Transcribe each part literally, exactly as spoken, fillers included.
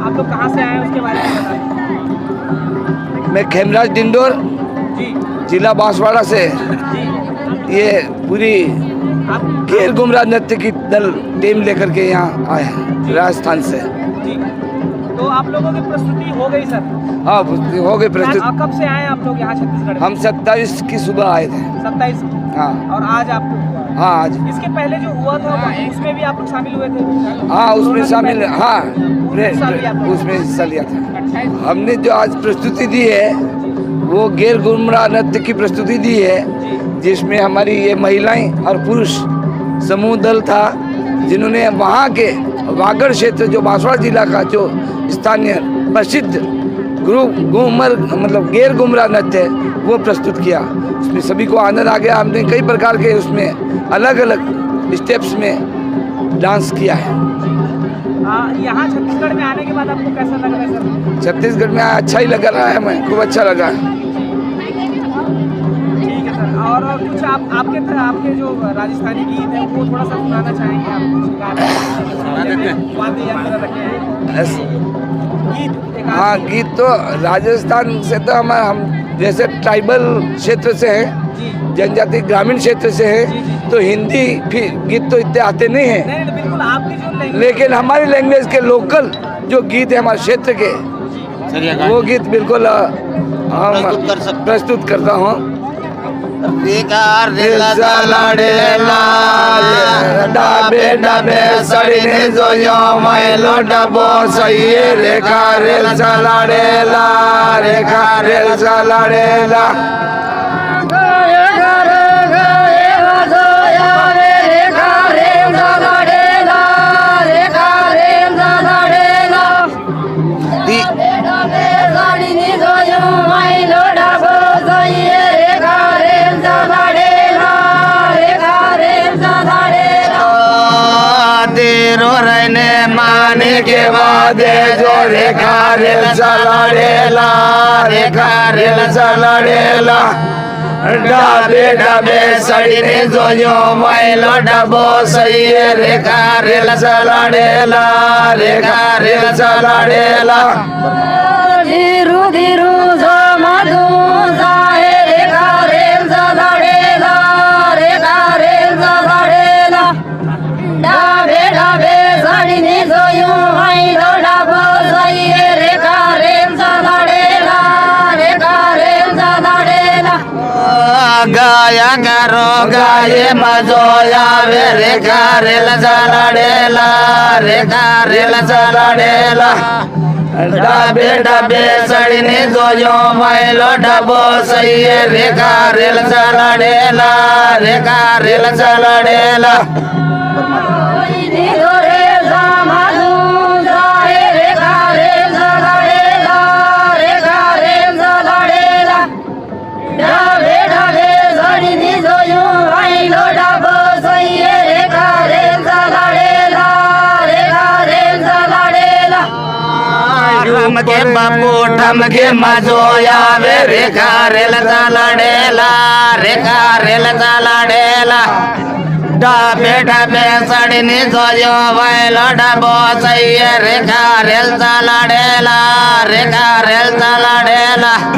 आप लोग कहाँ से आए हैं, उसके बारे में बताइए। मैं खेमराज डिंडोर, जी। जिला बांसवाड़ा से। जी। ये पूरी आप गैर गुमराह नृत्य की दल टीम लेकर के यहाँ आए हैं, जी। राजस्थान से। जी। तो आप लोगों की प्रस्तुति हो गई, सर? हाँ, हो गई प्रस्तुति। आ, कब से आए आप लोग यहाँ छत्तीसगढ़ में? हम सत्ताईस की सुबह आए थे। सत्ताईस? हाँ। और आज आपको हुआ? हाँ, आज। इसके पहले जो हुआ था, उसमें भी आप लोग शामिल हुए थे? हाँ, उसमें शामिल, हाँ, उसमें शामिल हुआ था। हमने जो आज प्रस्तुति दी है, वो गैर गुमराह नृत्य की प्रस्तुति दी है, जिसमें हमारी ये महिलाएं और पुरुष समूह दल था, जिन्होंने वहाँ के वागड़ क्षेत्र, जो बांसवाड़ा जिला का जो स्थानीय प्रसिद्ध गुरु घूमर, मतलब गैर गुमराह नृत्य है, वो प्रस्तुत किया। उसमें सभी को आनंद आ गया। हमने कई प्रकार के उसमें अलग-अलग स्टेप्स में डांस किया है। आ, यहाँ छत्तीसगढ़ में आने के बाद आपको कैसा लग रहा है, सर? छत्तीसगढ़ में अच्छा ही लग रहा है हमें, खूब अच्छा लगा। ठीक है, सर। और, और कुछ आप, आपके, आपके जो राजस्थानी गीत है, वो थोड़ा सा सुनाना चाहेंगे आप? कुछ गाने, वाद्य यंत्र रखे हैं। ऐस- गीत, एक आध हाँ, गीत। गीत तो राजस्थान से तो हम, हम जैसे ट्राइबल क्षेत्र से हैं, जी। जनजाति ग्रामीण क्षेत्र से हैं, जी, जी, जी। तो हिंदी फिर गीत तो इतने आते नहीं हैं। नहीं, नहीं, तो बिल्कुल आपकी जो लैंग्वेज लेकिन हमारी लैंग्वेज के लोकल जो गीत है हमारे क्षेत्र के, वो गीत बिल्कुल, अ, हम प्रस्तुत कर सकते हैं। प्रस्तुत करता हूँ। रेखा रेल चलाड़ेला, डाबे डाबे सड़ी ने जोयो माइलो डबो सही है। रेखा रेल चलाड़ेला, रेखा रेल चलाड़ेला। दी- तेरो रहने माने के वादे जो रेखा रेल चलाड़ेला, रेखा रेल चलाड़ेला। डाबे डाबे सड़ी ने जोयो माइलो डबो सही है। रेखा रेल चलाड़ेला, रेखा रेल चलाड़ेला। धीरू धीरू जो मधु जाए, रेखा रेल चलाड़ेला, रेखा रेल चलाड़ेला। डाबे डाबे सड़ी ने जोयो माइलो डबो सही है। रेखा रेल चलाड़ेला, रेखा रेल चलाड़ेला। गाया करो गाये मजो आवे। रेखा रेल चलाड़ेला, रेखा रेल चलाड़ेला। डाबे डाबे सड़ी ने जोयो माइलो डबो सही है। रेखा रेल चलाड़ेला, रेखा रेल चलाड़ेला। डाबे डाबे सड़ी ने जोयो माइलो डबो सही है। रेखा रेल चलाड़ेला, रेखा रेल चलाड़ेला। राम के बापू ठम के मजो आवे। रेखा रेल चलाड़ेला, रेखा रेल चलाड़ेला। डाबे डाबे सड़ी ने जोयो माइलो डबो सही है। रेखा रेल चलाड़ेला, रेखा रेल चलाड़ेला।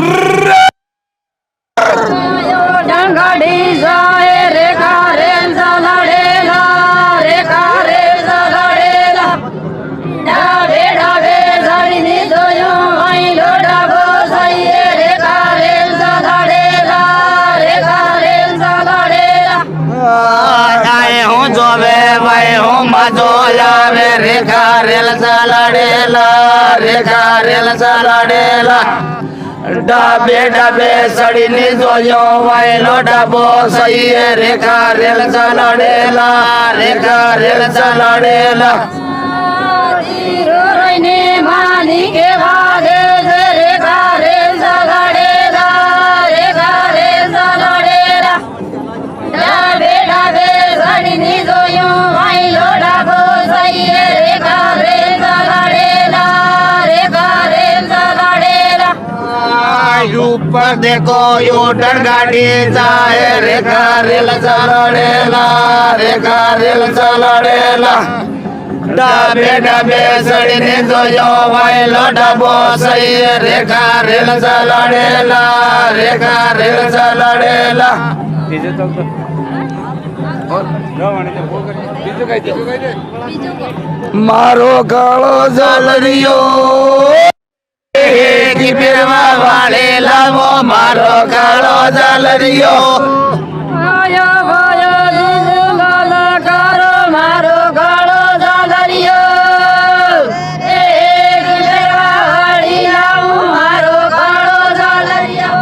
डंगड़ी जाए, रेखा रेल चलाड़ेला, रेखा रेल चलाड़ेला। डाबे डाबे सड़ी ने जोयो माइलो डबो सही है। रेखा रेल चलाड़ेला, रेखा रेल चलाड़ेला। आए हूँ जोवे, वाए हूँ मजो आवे। रेखा रेल चलाड़ेला, रेखा रेल चलाड़ेला। डाबे डाबे सड़ी ने जोयो माइलो डबो सही है। रेखा रेल चलाड़ेला, रेखा रेल चलाड़ेला। धीरू रही ने मानी के वादे से। रेखा रेल चलाड़ेला, रेखा रेल चलाड़ेला। डाबे डाबे सड़ी ने जोयो माइलो डबो सही है। रेखा रेल चलाड़ेला, रेखा रेल चलाड़ेला। ऊपर देखो यो डंगाड़ी जाए। रेखा रेल चलाड़ेला, रेखा रेल चलाड़ेला। Dabe dabe sari ninzo yo wailo dabo sai, reka rel saladela, reka rel saladela. Maro kalo zalariyo. Ki pirwa wali lavo maro kalo zalariyo. Aya vaya zizungala karo maro kalo zalariyo. Ki pirwa wali lavo maro kalo zalariyo.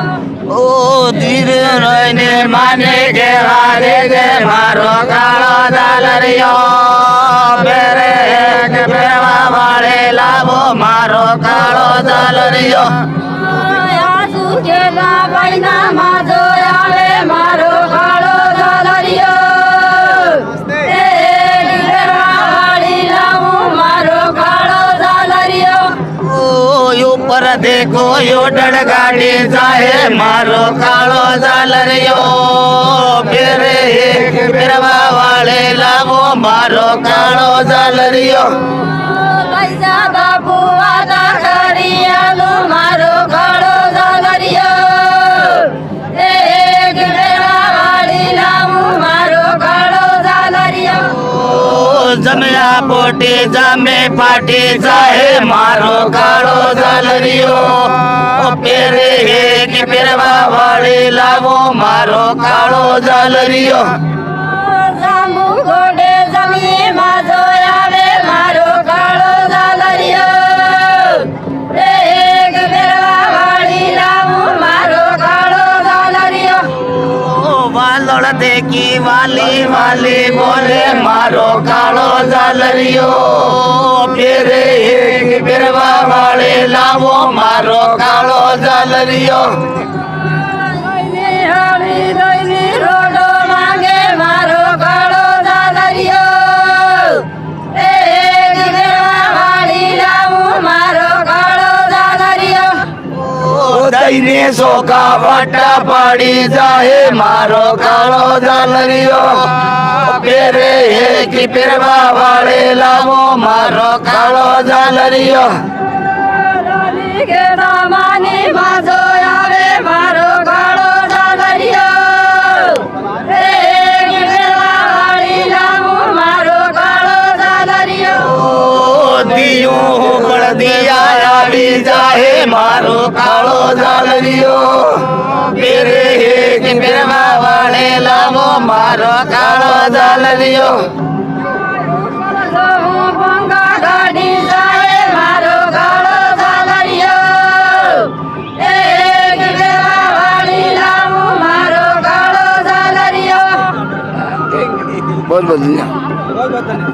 O dire raine mane ke hare de maro kalo zalariyo. Pere ke pirwa wali lavo maro kalo zalariyo. Asu ke na baina mazo yale maro kalo zalariyo. Ki pirwa wali lavo maro kalo zalariyo. O yo pardeko yo dadgadi sahe maro kalo zalariyo. Pere ki pirwa wali lavo maro kalo zalariyo. Kaisa babu ada kariyalu maro kalo zalariyo. Ki pirwa wali lavo maro kalo zalariyo. Zamya poti zame pati sahe maro kalo zalariyo. Pere ki pirwa wali lavo maro kalo zalariyo. Zambu gode zami mazo yale maro kalo zalariyo. Valola deki vali vali bole maro kalo zalariyo. Pere ki pirwa wali lavo maro kalo zalariyo. O daine soka vata padi sahe maro kalo zalariyo. Pere ki pirwa wali lavo maro kalo zalariyo. Mani mazo yave maro kalo zalariyo. Diyu baldiya ya biza he maro kalo zalariyo. Pere he ki pirwa wali lavo maro kalo zalariyo. बहुत बहुत धन्यवाद।